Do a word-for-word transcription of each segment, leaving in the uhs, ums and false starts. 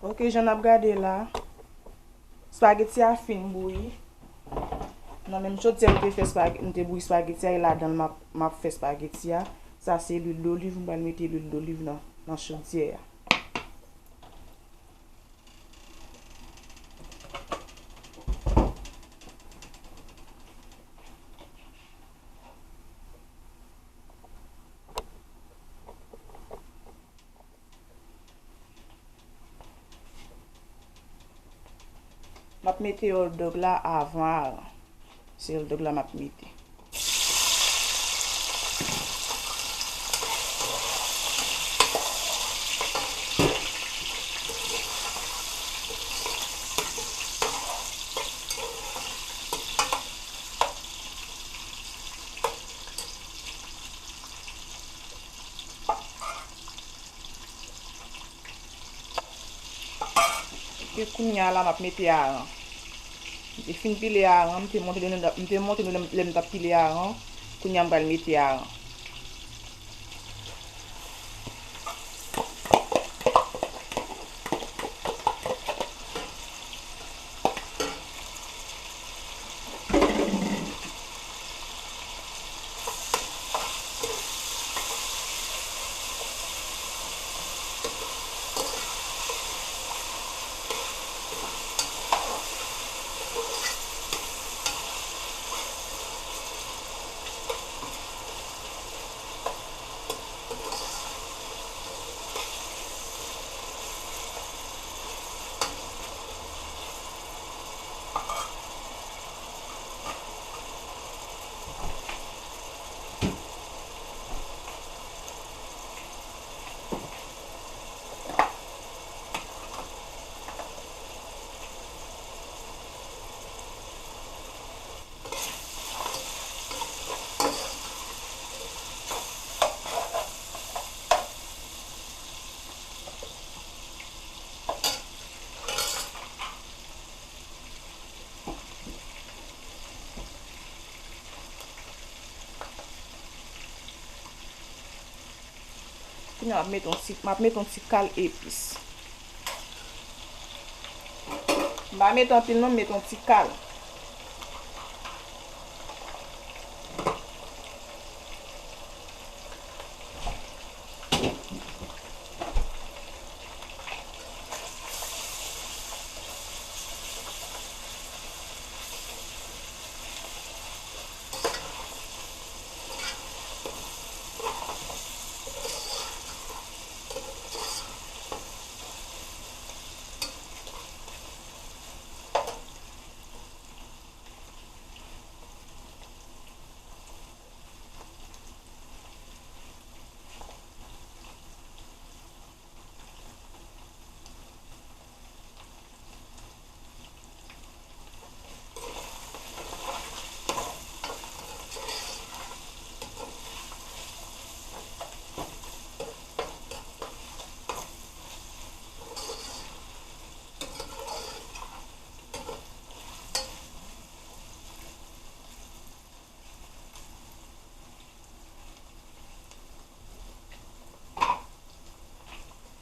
Ok, jan n ap gade la, espageti a fin bouyi. Nan menm chodyè m te fè espag-, m te bouyi espageti a, e ladan l m ap, m ap fè espageti a. Sa se lwil doliv, m pral mete lwil doliv nan, nan chodyè a. M ap mete hot dog la avan aran. Se hot dog la m ap mete. E kounye a la, m ap mete aran. M te fin pile aran, m te montre nou, m te montre nou lè m, lè m t ap pile aran. Kounye a, m pral mete aran. Kounye a, m ap mete yon ti, m ap mete yon ti kal epis. M pa mete anpil non, m mete yon ti kal.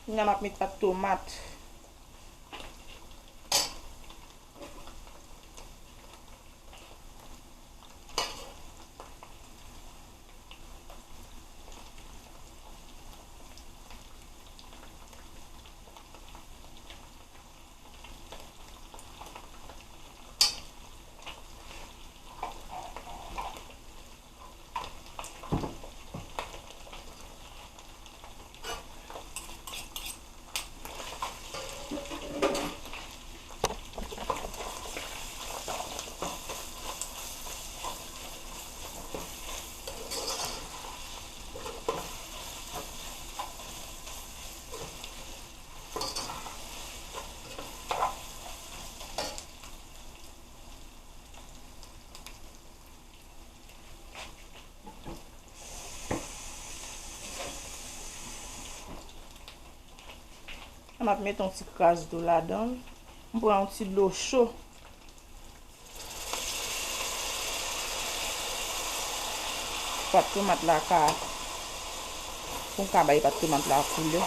Kounye a m ap met pat tomat. M ap mete yon ti kras dlo ladan l. M pran yon ti dlo cho. Pat tomat la ka, pou m ka bay pat tomat la koulè.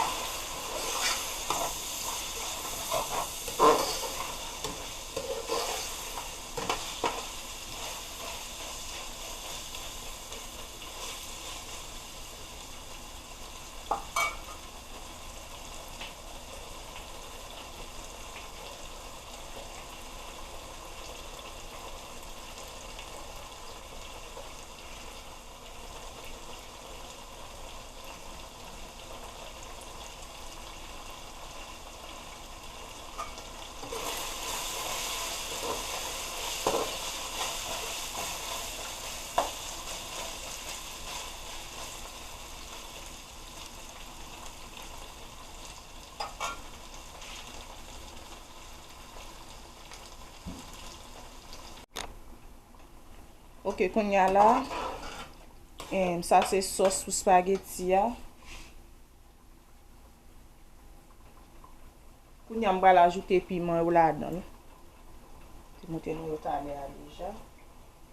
Ok, kounye a la, em, sa se sòs pou spageti a. Kounye a m pral ajoute piman yo ladan l. Te montre nou yo talè a deja.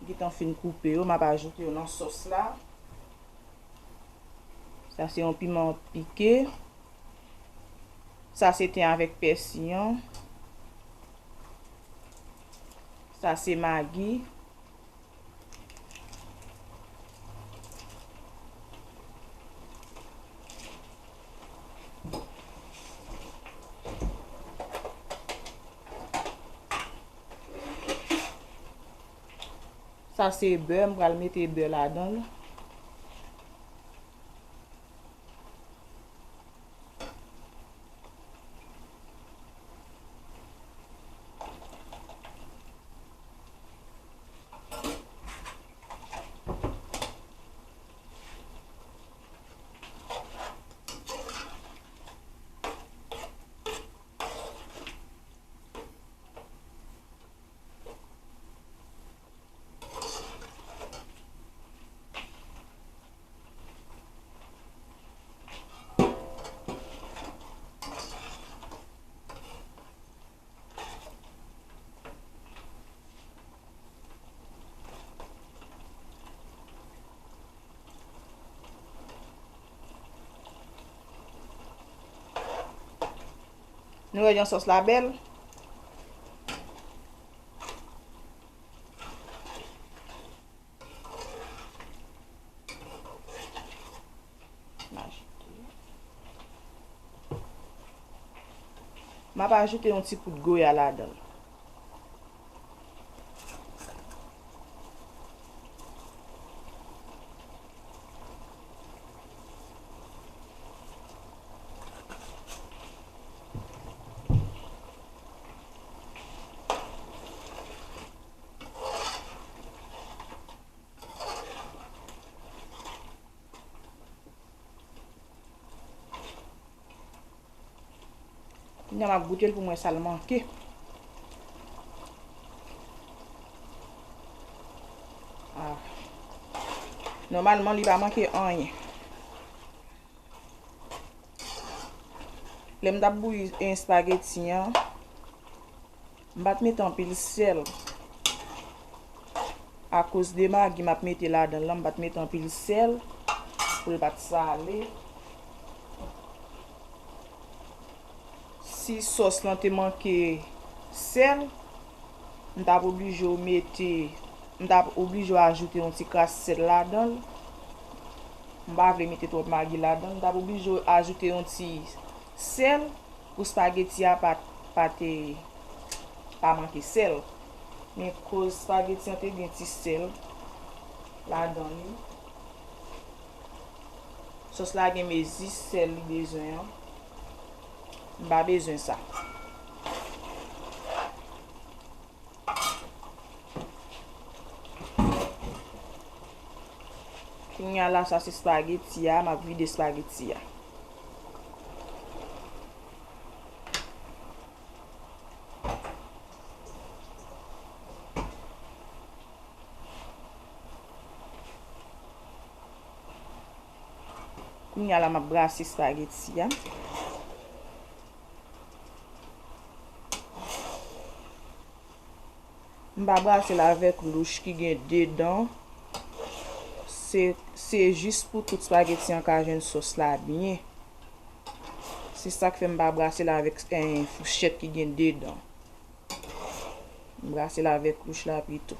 M gentan fin koupe yo, m ap ajoute yo nan sòs la. Sa se yon piman pike. Sa se ten avèk pèsi an. Sa se magi. Sa se bè, m pral mete bè ladan l. Nou wè jan sòs la bèl? M ap ajoute yon ti pout goya ladan l. Kounye a m ap goute l pou m wè sa l manke. Ah. Nòmalman, li pa manke anyen. Lè m t ap bouyi espageti an, m pa t mete anpil sèl. Akoz de magi m ap mete ladan l lan, m pa t mete anpil sèl pou l pa t sale. Si sòs lan te manke sèl, m t ap oblije w mete, m t ap oblije w ajoute yon ti kras sèl ladan l. M pa vle mete twòp magi ladan l. M t ap oblije w ajoute yon ti sèl pou spageti a pa, pa te, pa manke sèl. Men koz spageti an te gen ti sèl ladan li. Sòs la gen mezi sèl li bezwen an. M pa bezwen sa. Kounye a la, sa se spageti a, m ap vide spageti a. Kounye a la, m ap brase espageti a. M pa brase l avèk louch ki gen dedan. Se, se jis pou tout espageti an ka jwenn sòs la byen. Se sa k fè m pa brase l avèk, eh, fouchèt ki gen dedan. M brase l avèk louch la pito.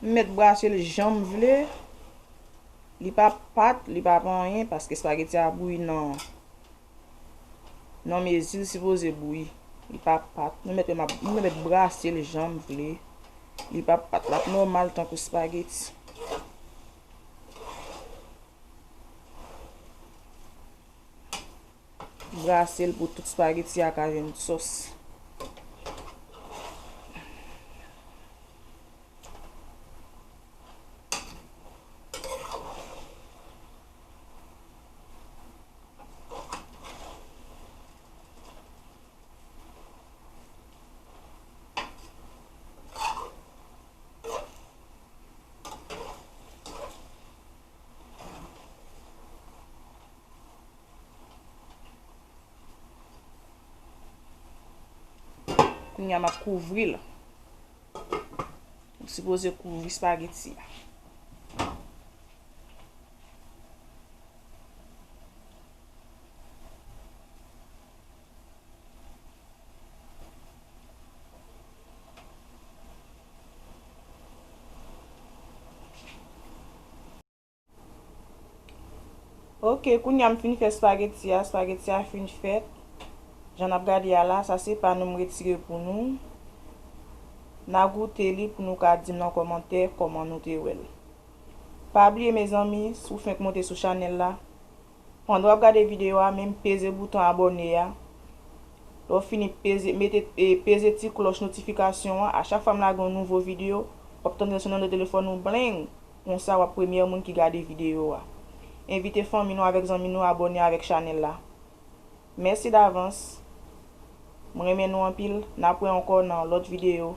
M mèt brase l jan m vle. Li p ap pat, li p ap anyen, paske espageti a bouyi nan, nan mezi l sipoze bouyi. Li p ap pat. Nou mèt, m ap, nou mèt brase l jan m vle. Li p ap pat. L ap nòmal tankou espageti. Brase l pou tout espageti a ka jwenn sòs. Kounye a, m ap kouvri l. M sipoze kouvri espageti a. Ok, kounye a m fin fè espageti a, espageti a fin fèt. Jan n ap gade a la, sa se pa nou, m retire pou nou. N a goute li pou nou ka di m nan kòmantè kòman nou te wè l. Pa bliye, mezanmi, si w fenk monte sou chanèl la, pandan w ap gade videyo a, menm peze bouton abòne a. Lè w fini peze, mete, e, peze ti klòch notifikasyon an. A chak fwa m lage yon nouvo videyo, w ap tande l sou nimewo telefòn ou, bling! Konsa, w ap premye moun ki gade videyo a. Envite fanmi nou avèk zanmi nou abòne avèk chanèl la. Mèsi davans. M renmen nou anpil. N ap wè ankò nan lòt videyo.